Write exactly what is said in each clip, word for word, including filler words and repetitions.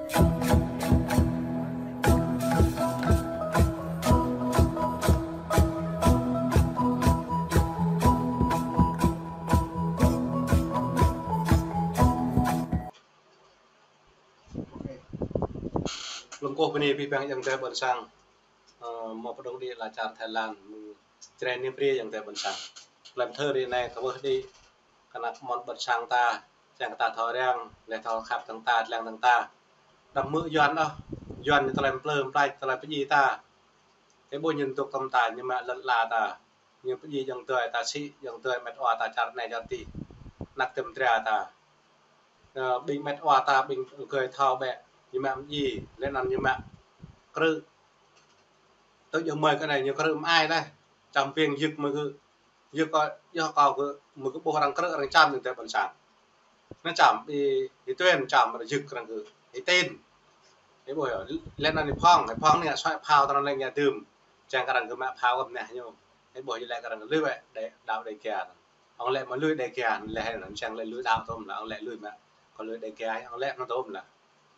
Lŏm kơkuh bơni abih bang ayŏng adơi ƀôn sang, ơ, mơ̆ pơdŏng đĭ lŏn čar Thái Lan, mơ̆ng Jrai Niêm Ri ayŏng adơi ƀôn sang. Lăm thơ ri anai kơ wơh đĭ kơ ană mơnuih ƀôn sang ta, čang kơ ta thâo răng, lĕ thâo khăp tơ̆ng ta, lăng tơ̆ng ta. Đăm hmư̆ Yuan ôh, Yuan ñu tơlơi plư, plai, tơlơi pơdjai ta. Ih ƀuh ñu tŭk tơ̆m ta, ñu mă lŏn ala ta. Ñu pơdjai ayŏng adơi ta sĭ, ayŏng adơi met wa ta čar anai čar adih. Ană tơ̆m dra ta. Ơ, ƀing met wa ta, ƀing gơi thâo bĕ, ñu mă pơdjai, lĕ anŭn ñu mă krư̆. Tui yua mơi kơ anai ñu krư̆ mơai laih. Čăm piêng yŭk mơi kơ, yŭk kơ, yua kơ kơ mơi kơ ƀuh arăng krư̆ arăng čăm ayŏng adơi ƀôn sang. Anai čăm, ih, ih tuen čăm arăng yŭk arăng kơ, ih tin. Ih ƀuh yơh, lĕ anŭn ih phŏng, ih phŏng anai ngă suaih phao tơnăn lĕ ngă dưm. Čang kơ arăng kơ mă phao kơ mơnah ñu. Ih ƀuh yơh lĕ kơ arăng lui wĕ, đe, đaŏ Đêga. Ong lĕ mă lui Đêga, lĕ hĕ anŭn čang lĕ lui đaŏ tơ̆m lah, ong lĕ lui mă. Kơ lui Đêga, ong lĕ anŭn tơ̆m lah.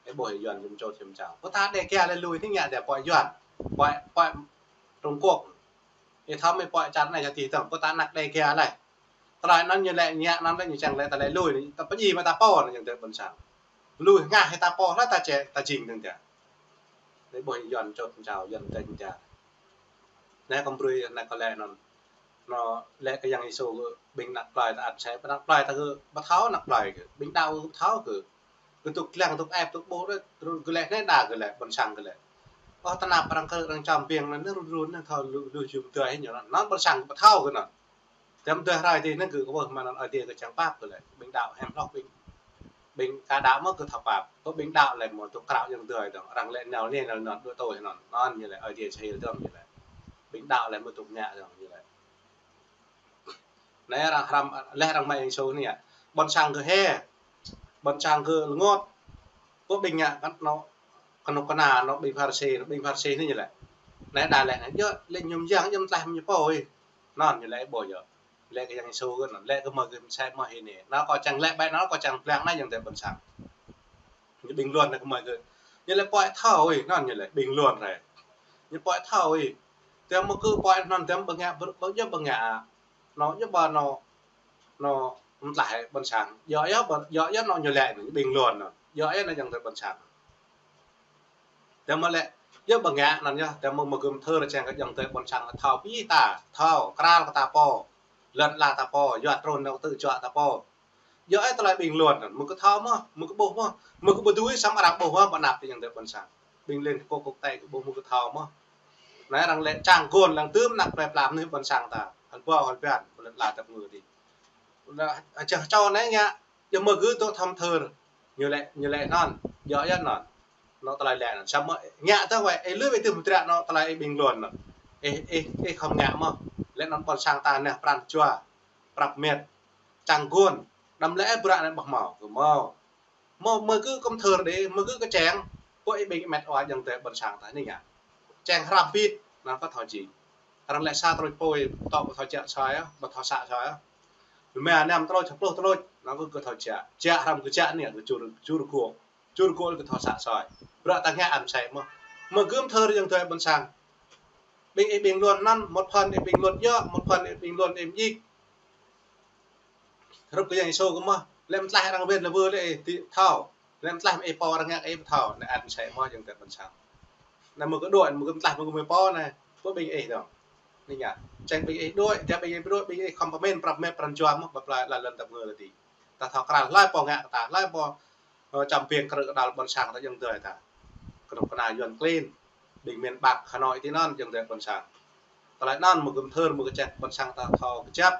Ih ƀuh yơh Yuan jum čôt jum čao. Pơtă Đêga lĕ lui anai ngă dêh pơ Yuan. Pơ, pơ Trung Quốc. Ih thâo mơi pơ čar anai čar adih tơ̆ng, pơtă ană Đêga lĕ. Tơlơi anŭn ñu lĕ ngă anŭn lĕ ñu čang lĕ ta lĕ lui anai, ta pơdjai mă ta pô anai ayŏng adơi ƀôn sang. Lui ngă hĭ ta pô lah ta čê, ta jing tơ̆ng ta. Ih ƀuh Yuan čôt čao, Yuan tĕ čao. Anai kơ brơi anai kơ lĕ anŭn. Anŭn lĕ kơ Yang Yêsu kơ ƀing ană plơi ta ăt sĕ, ană plơi ta kơ ƀu thâo ană plơi kơ. Ƀing đaŏ kơ ƀu thâo kơ. Kơ tŭk lăng, tŭk ĕp, tŭk ƀuh đôč, run kơ lĕ anai đa kơ lĕ, ƀôn sang kơ lĕ. Ôh, tơnap arăng krư̆ arăng čăm piêng anŭn, run run anŭn thâo lu, lu jum tơi ñu anŭn. Anŭn ƀôn sang kơ ƀu thâo kơ anŭn. Tơ̆m tơ̆ hrơi adih anŭn kơ kơ wơh mơ̆n anŭn Ơi Adai kơ čang pap kơ lĕ. Ƀing đaŏ hiam hloh ƀing, ƀing ka đaŏ mơ̆ kơ thâo pap. Kơ ƀing đaŏ lĕ mơ̆ tŭk krao ayŏng adơi dơ̆ng. Arăng lĕ nao anai nao anŭn, đuaĭ tui anŭn. Anŭn ñu lĕ Ơi Adai sahil dơ̆ng ñu lĕ. Ƀing đaŏ lĕ mơ̆ tŭk ngă dơ̆ng ñu lĕ. Anai arăng hrăm, lĕ arăng mă Yang Yêsu anai. Ƀôn sang kơ hê. Ƀôn sang kơ lơngot. Pô ƀing ngă kăn anŭn, kơnuk kơna anŭn ƀing Pharisi, anŭn ƀing Pharisi anai ñu lĕ. Anai đa lĕ anai, yơh, lĕ ñu mơyang, ñu mơtlaih ñu pô ih. Anŭn ñu lĕ ih ƀuh yơh. Lĕ kơ Yang Yêsu kơ anŭn, lĕ kơ mơi kơ mơsĕ mơ̆ hĭ anai. Anŭn kâo čang lĕ ƀai anŭn kâo čang pơblang anai ayŏng adơi ƀôn sang. Ñu ƀing luôn anai kơ mơi kơ. Ñu lĕ pơai thâo ih, anŭn ñu lĕ ƀing luôn rai. Ñu pơai thâo ih. Tơ̆m mơ̆ kơ pơai anŭn tơ̆m ƀu ngă, ƀu, ƀu, yơh ƀu ngă. Anŭn yơh ƀu anŭn, anŭn mơtlaih ƀôn sang. Yơh yơh ƀu, yơh yơh anŭn ñu lĕ anŭn, ƀing luôn anŭn. Yơh yơh anŭn ayŏng adơi ƀôn sang. Tơ̆m mơ̆ lĕ, yơh ƀu ngă anŭn yơh, tơ̆m mơ̆ mơ̆ gơ̆m thâo ră čang kơ ayŏng adơi ƀôn sang thâo pĭ ta, thâo, kral kơ ta pô, lŏn ala ta pô, yua trôn anŭn tơ̆ juă ta pô. Yơh ih tơlơi ƀing luôn anŭn, mơ̆ kơ thâo mơ̆, mơ̆ kơ ƀuh mơ̆, mơ̆ kơ ƀu dưi samơ̆ arăng ƀuh mơ̆, ƀu anăp tơ ayŏng adơi ƀôn sang. Ƀing lĕ kơ kŏk tơi kơ ƀuh mơ̆ kơ thâo mơ̆. Anai arăng lĕ čang gôn lăng tơ̆m ană plơi pla anai ƀôn sang ta. Hơbâo hơbăn, ƀu lŏn ala ta pơngư adih. Anŭn, ah, čah čô anai ngă, yơh mơ̆ gơ̆ tŏ thăm thơr. Ñu lĕ, ñu lĕ anŭn, yơh yơh anŭn. Anŭn tơlơi lĕ anŭn. Samơ̆ ngă tơ̆ wai, ih lui ih tŭ mơdră anŭn tơlơi ih ƀing luôn anŭn. Ih, ih, ih khŏm ngă mơ̆. Lĕ anŭn ƀôn sang ta anai pran jua. Prăp met. Čang gôn. Đăm lĕ ih bruă anai ƀu hmâo. Gơ̆ hmâo. Mơ̆, mơ̆ gơ̆ kơ̆m thơr đĕ, mơ̆ gơ̆ kơčeng, pô ih ƀing met wa ayŏng adơi ƀôn sang ta anai ngă. Čeng hrăm pit, anŭn kơ thâo jing. Arăng lĕ sa tơlôč pô, tŏ ƀu thâo čă soi ah, ƀu thâo să soi ah. Lơma năm tơlôč, sa pluh tơlôč, anŭn kơ, kơ thâo čă. Čă hrăm kơ čă anai, kơ čur, čur gŏ. Čur gŏ kơ thâo să soi. Bruă ta ngă ăt mơsĕ mơ̆. Mơ̆ gơ̆m thơr ayŏng adơi ƀôn sang. Ƀing ih ƀing luôn anŭn, một phần ih ƀing luôn yơh, một phần ih ƀing luôn ih mjik. Hrup kơ Yang Yêsu kơ mơ̆, lĕ mơtlaih arăng wên lơ wơ lĕ ih ti thâo. Lĕ mơtlaih ih pô arăng ngă ih ƀu thâo, anai ăt mơsĕ mơ̆ ayŏng adơi ƀôn sang. Anai mơ̆ kơ đuaĭ, mơ̆ kơ mơtlaih, mơ̆ kơ mơi pô anai, pô ƀing ih dơ̆ng. Anai ngă, čeng ƀing ih đuaĭ, djă ƀing ih đuaĭ, ƀing ih khŏm pơmĭn, prăp met, pran jua mơ̆, ƀă plơi lŏn tơpơngư adih. Ta thâo krăn, hlơi pô ngă kơ ta, hlơi pô, ơ, čăm piêng krư̆ kơđăl ƀôn sang ta ayŏng adơi ta. Kơnuk kơna Yuan klin, ƀing miền Bắc, Hà Nội ti anŭn ayŏng adơi ƀôn sang. Tơlơi anŭn mơ̆ gơ̆m thơr, mơ̆ kơčeh ƀôn sang ta thâo kơjăp.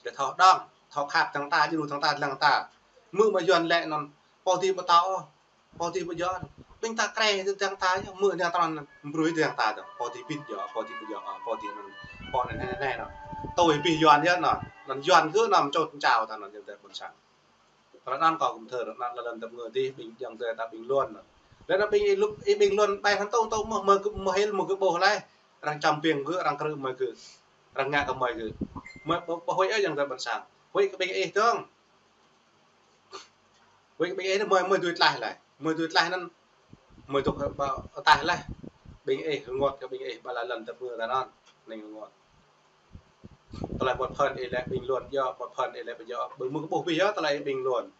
Đe thâo dơ̆ng, thâo khăp tơ̆ng ta, djru tơ̆ng ta, lăng ta. Mơ̆ mơ̆ Yuan lĕ anŭn, pô adih ƀu thâo, pô adih ƀu djơ̆. Ƀing ta krĕ tơ̆ng ta, mơ̆ anai tơ̆ng anŭn, brơi tơ̆ng ta dơ̆ng. Pô adih pĭt djơ̆, pô adih ƀu djơ̆, pô adih anŭn, pô anai anai anai anŭn. Tui abih Yuan yơh anŭn, anŭn Yuan gơ̆ anŭn čôt čao ta anŭn ayŏng adơi ƀôn sang. Tơlơi anŭn kâo gơ̆m thơr, anŭn lŏn tơpơngư adih, ƀing ayŏng adơi ta ƀing luôn anŭn. Lĕ anŭn ƀing ih lŭp, ih ƀing luôn ƀai hăng tŭ tŭ mơ̆, mơ̆ gơ̆, mơ̆ hil, mơ̆ gơ̆ ƀuh laih. Arăng čăm piêng gơ̆, arăng krư̆ mơi gơ̆. Arăng ngă kơ mơi gơ̆. Mơi ƀu, ƀu huĭ ôh ayŏng adơi ƀôn sang. Huĭ kơ ƀing ih dơ̆ng. Huĭ kơ ƀing ih mơi, mơi dưi tlaih laih. Mơi tui tlaih anŭn, mơi tŭk ba ataih laih. Ƀing ih rơngot kơ ƀing ih ba la lŏn tơpơ̆ng ta anŭn, ning rơngot. Tơlơi một phần ih lĕ bình luận yơh, một phần ih lĕ ƀu djơ̆. Mơi kơ ƀuh bih yơh tơlơi bình luận.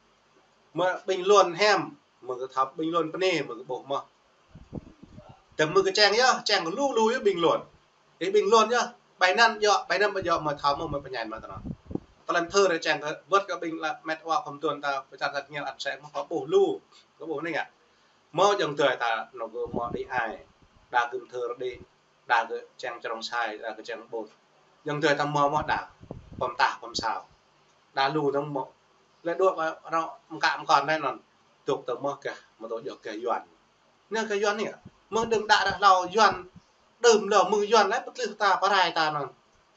Mơi bình luận hiam, mơi kơ thâo bình luận pơ anai, mơi kơ ƀuh mơ̆n. Tơdah mơi kơ čang yơh, čang kơ lu lu yơh bình luận. Ih bình luận yơh, ƀai anŭn djơ̆, ƀai anŭn ƀu djơ̆, mơi thâo mơ̆n, mơi pơñen mơ̆n tơ anŭn. Tơlơi thơ ră čang kơ wơ̆t kơ ƀing lă met wa kơm tuan ta, pơčar ta ñel ăt sĕ mơ̆n kơ ƀuh lu, kơ ƀuh anai ngă. Mơ̆ ayŏng adơi ta anŭn kơ mơ̆ đĭ ai, đa kơm thơ ră đĭ, đa kơ čang črông sai, đa kơ čang ƀut. Ayŏng adơi ta mơ̆ mơ̆ đa, pơm tah pơm sao. Đa lu dơ̆ng mơ̆. Lĕ đuaĭ ƀă rŏ mơkă mơkŏn anai anŭn. Tŭk tơ mơ̆ kơ, mơ̆ tŭ djơ̆ kơ Yuan. Anai kơ Yuan anai. Mơ̆ng đưm đă ră hlâo Yuan đưm hlâo mơ̆ng Yuan lĕ pơtlih ta pơrai ta anŭn.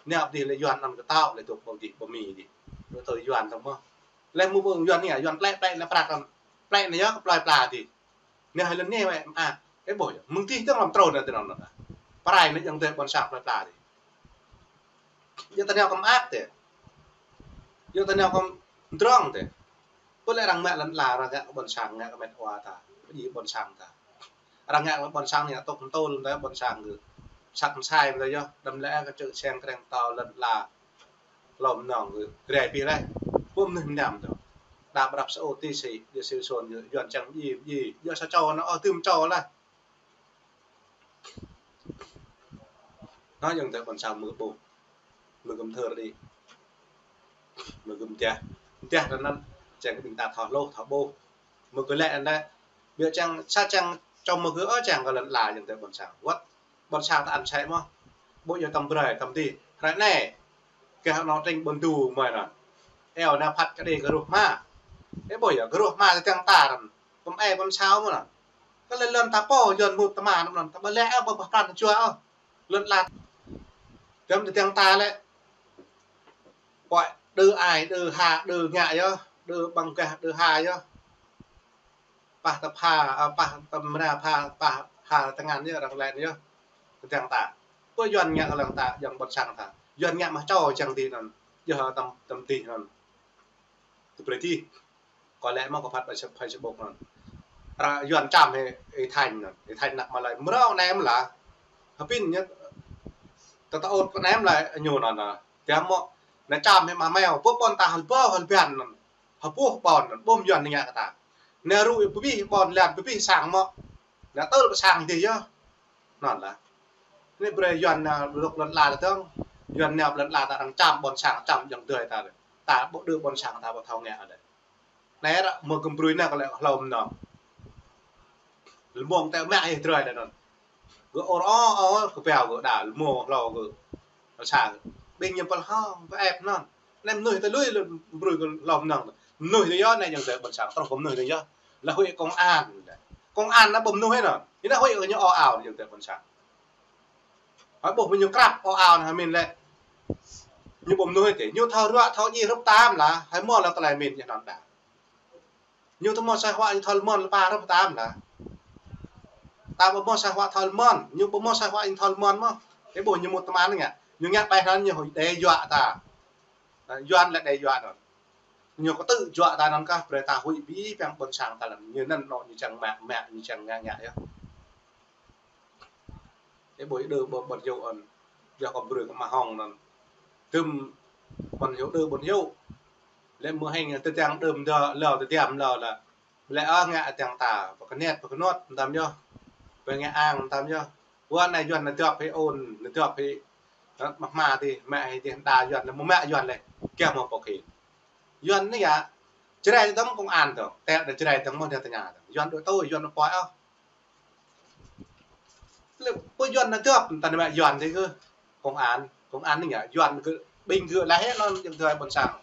Anai ƀu dih lĕ Yuan anŭn kơ tao lĕ tŭk ƀu dih ƀu mĭn dih. Lĕ tơ Yuan tơ mơ̆. Lĕ mơ̆ ƀu Yuan anai, Yuan plĕ plĕ anai prăk anŭn. Plĕ anai yơh kơ plơi pla dih. Anai hơi lŏn anai wĕ mă. Ơ ƀuh yơh. Mơ̆ng dih tơ̆ng lăm trôn anŭn tơ anŭn anŭn. Pơrai anai ayŏng adơi ƀôn sang plơi pla dih. Yơh tơ anai kơ mă tĕ. Yơh tơ anai kơ mdrŏng tĕ. Pơ lĕ arăng mă lŏn ala, arăng ngă kơ ƀôn sang, ngă kơ met wa ta. Pơdjai ƀôn sang ta. Arăng ngă kơ ƀôn sang anai tŭk mtŭl ta ƀôn sang gơ̆. Săk msai ta yơh, đăm lĕ kơ čư̆ seng kreng tâo lŏn ala. Hlâo mơnơ̆ng gơ̆, grai pih laih. Pơm neh mnam tơ. Đa ƀrăp sơ ô ti si, djơ̆ si son gơ̆, Yuan čang djai, djai, djơ̆ sa čô anŭn, ơ, tơm čô laih. Anŭn ayŏng adơi ƀôn sang mơi ƀuh. Mơi kơm thơ ră đĭ. Mơi kơm tiah. Tiah tơ anŭn, čang kơ ƀing ta thâo hluh, thâo ƀuh. Mơi kơ lĕ anŭn, biă čang, sa čang, čŏm mơi kơ ơ čang kơ lŏn ala ayŏng adơi ƀôn sang. Wơ̆t, ƀôn sang ta ăn sĕ mơ̆. Ƀu djơ̆ tơm brơi, tơm dih. Hrơi anai, kơ anŏ tring ƀôn du mơi anŭn. Eo anai phat kơ đĭ kơ ruh hma. Ơ ƀuh yơh, kơ ruh hma tơdang ta anŭn. Pơm ai pơm sao mơ̆n anŭn. Kơ lĕ lŏn ta pô Yuan mŭt tơma anŭn, ta ƀu lĕ ơ ƀu pơkăn jua ôh. Lŏn ala. Tơm tơdang ta lĕ. Kuai đơ ai, đơ ha, đơ ngă yơh, đơ ƀăng gah, đơ ha yơh. Pah tơ pha, ơ, pah tơ mra pha, pah ha tơngan yơh, arăng lĕ yơh. Tơdang ta. Pơ Yuan ngă kơ lŏn ta, ayŏng ƀôn sang ta. Yuan ngă mă čô čang dih anŭn. Yơh tơm, tơm dih anŭn. Tơ brơi dih. Kơ lĕ mơ̆ kơ phat ƀơi Facebook anŭn. Ră Yuan čăm hĭ, hĭ Thanh anŭn. Hĭ Thanh anăp Malai. Mrâo nem la. Hơpin ñu. Tơ tơ ôt nem la ñu anŭn. Tơm mơ̆. Anai čăm hĭ mă meo. Pơ ƀôn ta hơl ƀâo hơl ƀiăn anŭn. Hơpuh ƀôn anŭn. Ƀôm Yuan ngă kơ ta. Anai rui pơbih ƀôn lan pơbih sang mơ̆. Anai tơl pơ sang dih yơh. Anŭn lah. Anai brơi Yuan anai lŏk lŏn ala ta dơ̆ng. Yuan anai lŏn ala ta arăng čăm ƀôn sang čăm ayŏng adơi ta. Ta ƀu đơ ƀôn sang ta ƀu thâo ngă lĕ. Anai ră mơ̆ kơm brơi anai kơ lĕ hlâo mơnơ̆ng. Lơmông tĕ mă ih drơi lĕ anŭn. Gơ̆ ôr ôr ôr kơ peo gơ̆ đa lơmông hlâo gơ̆. Sa gơ̆. Ƀing ñu pơl hŏng pơ ĕp anŭn. Anai mơnuih tơlơi lĕ brơi kơ hlâo mơnơ̆ng. Mơnuih tơ yơh anai ayŏng adơi ƀôn sang. Trŏh kơ mơnuih tơ yơh. Lĕ huĭ công an. Công an anŭn ƀu mơnuih anŭn. Ñu anŭn huĭ kơ ñu ôh ao ayŏng adơi ƀôn sang. Hơi ƀuh mơ̆ ñu krăp ôh ao anŭn hơmĭn lĕ. Ñu ƀu mơnuih tĕ. Ñu thâo ruă thâo djai hrup tam lah. Hơi mơ̆ lăng tơlơi mĭn ñu anŭn đa. Ñu tơ mơ̆ sai huă ñu thâo lơmơn lơpa hrup tam lah. Ta ƀu mơ̆ sai huă thâo lơmơn. Ñu ƀu mơ̆ sai huă ñu thâo lơmơn mơ̆. Ơ ƀuh ñu mŭt tơman ngă. Ñu ngă ƀai anŭn ñu đe dọa ta. Yuan lĕ đe dọa anŭn. Ñu kơ tŭ dọa ta anŭn kah brơi ta huĭ ƀĭ păng ƀôn sang ta lăng. Ñu anŭn anŏ ñu čang mă mă ñu čang ngă ngă yơh. Ơ ƀuh đơ ƀôn, ƀôn hiu anŭn. Yua kơ brơi kơ mă hŏng anŭn. Tơm ƀôn hiu đơ ƀôn hiu. Lĕ mơ̆ hĕng tơdang đơm đơ lâo tơdang lâo lah. Lĕ ơ ngă tơdang ta. Pơkơnet pơkơnot mơtam yơh. Pơngă ang mơtam yơh. Wơ̆t anai Yuan anai dŏp hĭ ôn, anai dŏp hĭ. Mă hma dih, mă hĭ dih đa Yuan, anai mơ̆ mă Yuan lĕ. Kiăng mơ̆ pơkĭ. Yuan anai yơh. Jrai tơm công an tơ̆. Tĕ đa Jrai tơm mơ̆ đa tơña tơ̆. Yuan đuaĭ tui, Yuan đuaĭ poi ôh. Lĕ pơ Yuan anai dŏp, ta anai mă Yuan dih kơ. Công an, công an anai yơh. Yuan kơ, ƀing kơ lah hĕ anŭn ayŏng adơi ƀôn sang.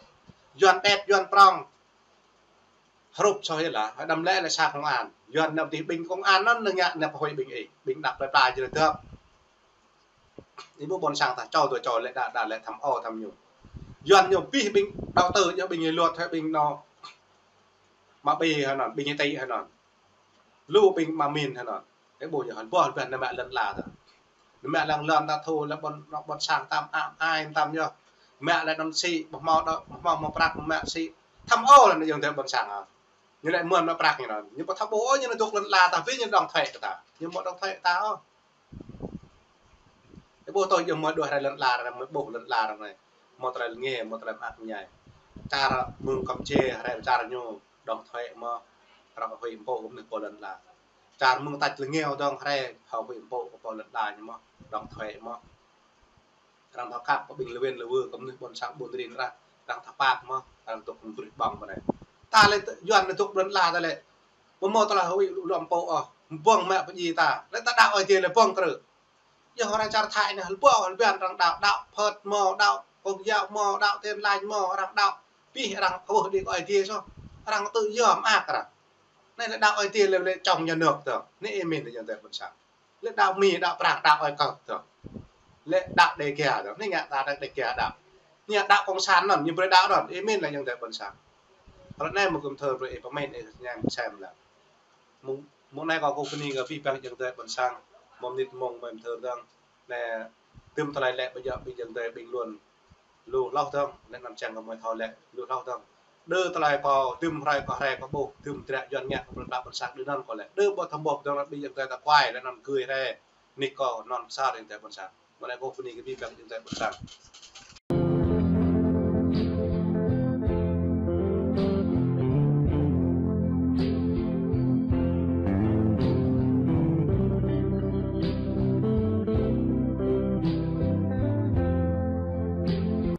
Yuan pĕt, Yuan prŏng. Hrup soh yơh lah, hơi đăm lĕ lĕ sa công an. Yuan anai dih ƀing công an anŭn ngă anai pơhuĭ ƀing ih. Ƀing đăp plơi pla jrai dŏp. Ih ƀuh ƀôn sang ta čô tui čô lĕ đa, đa lĕ thăm ôh thăm ñu. Yuan ñu pih ƀing đaŏ tơ yơh ƀing ih luăt hơi ƀing anŏ. Mă ƀĭ hơi anŭn, ƀing ih tĭ hơi anŭn. Lu ƀing mă min hơi anŭn. Ơ ƀuh yơh hơi ƀuh ƀuh anai mă lŏn ala ta. Anai mă lăng lŏn ta thu lĕ ƀôn, anŏ ƀôn sang tam am ai tam yơh. Mă lĕ anŭn sĭ, ƀu hmâo đôč, ƀu hmâo hmâo prăk mă sĭ. Thăm ôh lĕ anŭn ayŏng adơi ƀôn sang ah. Ñu lĕ mơ̆n mă prăk ñu anŭn. Ñu ƀu thâo ƀuh ôh, ñu anŭn dŏ lŏn ala ta, ƀing ñu đóng thuế kơ ta. Ñu ƀu đóng thuế kơ ta ôh. Ih ƀuh tui yơh mơ̆ đuaĭ hrơi lŏn ala arăng, mơ̆ ƀuh lŏn ala arăng anai. Mơ̆ tơlơi lơnge, mơ̆ tơlơi mơak mơñai. Čar mơ̆ng Kampuchia hrơi čar ñu đóng thuế mơ̆ arăng huĭ pơpŭ kơ mơnuih pô lŏn ala. Čar mơ̆ng tač lơnge dong hrơi hơ̆ huĭ pơpŭ kơ pô lŏn ala ñu mơ̆ đóng thuế mơ̆. Arăng thâo khăp kơ ƀing lơwen lơwơ kơ mơnuih ƀôn sang ƀun rin ră, arăng thâo pap mơ̆, arăng dŏ kơ mơnuih ƀơ̆ng ƀơi anai. Ta lĕ Yuan anai dŏ lŏn ala ta lĕ. Mơ̆ mơ̆ tơlơi huĭ lŏm pô ôh, ƀơ̆ng mă pơjing ta. Lĕ ta đaŏ Ơi Adai lĕ ƀơ̆ng krư̆. Yơh hrơi čar Thái anai, lĕ ƀơ̆ng lĕ ƀiă arăng đaŏ, đaŏ Phật mơ̆, đaŏ Công giáo mơ̆, đaŏ Tin Lành mơ̆, arăng đaŏ. Pih arăng kwưh đĭ kơ Ơi Adai soh. Arăng tự do mơak arăng. Anai lĕ đaŏ Ơi Adai lĕ, lĕ chống nhà nước tơ. Anai ih mĭn lĕ ayŏng adơi ƀôn sang. Lĕ đaŏ Mi, đaŏ Prăng, đaŏ Ai Cập tơ. Lĕ đaŏ Đêga tơ. Anai ngă ta đaŏ Đêga đaŏ. Anai đaŏ cộng sản anŭn, ñu brơi đaŏ anŭn. Ih mĭn lĕ ayŏng adơi ƀôn sang. Hrơi anai mơ̆ kơ mơthơ brơi ih pơmĭn ih ñăm sem lĕ. Mơ̆ng, mơ̆ng anai kâo kơkuh bơni kơ abih bang ayŏng adơi ƀôn sang. Mơ̆ng mơnit mơ̆ng mơthơ dơ̆ng. Anai, tơm tơlơi lĕ ƀơi djŏp ƀing ayŏng adơi ƀing Yuan lu hloh dơ̆ng, lĕ anŭn čang kơ mơi thâo lĕ lu hloh dơ̆ng. Đơ tơlơi kâo, tơm hrơi kâo rai kâo ƀuh, tơm dră Yuan ngă kơ ƀôn đaŏ ƀôn sang đơ anŭn kâo lĕ. Đơ ƀu thâo ƀuh dơ̆ng lĕ ƀing ayŏng adơi ta kuai, lĕ anŭn gơ̆ rai. Nik kâo anŭn pơsar ayŏng adơi ƀôn sang. Mơ̆ng anai kâo bơni kơ abih bang ayŏng adơi ƀôn sang.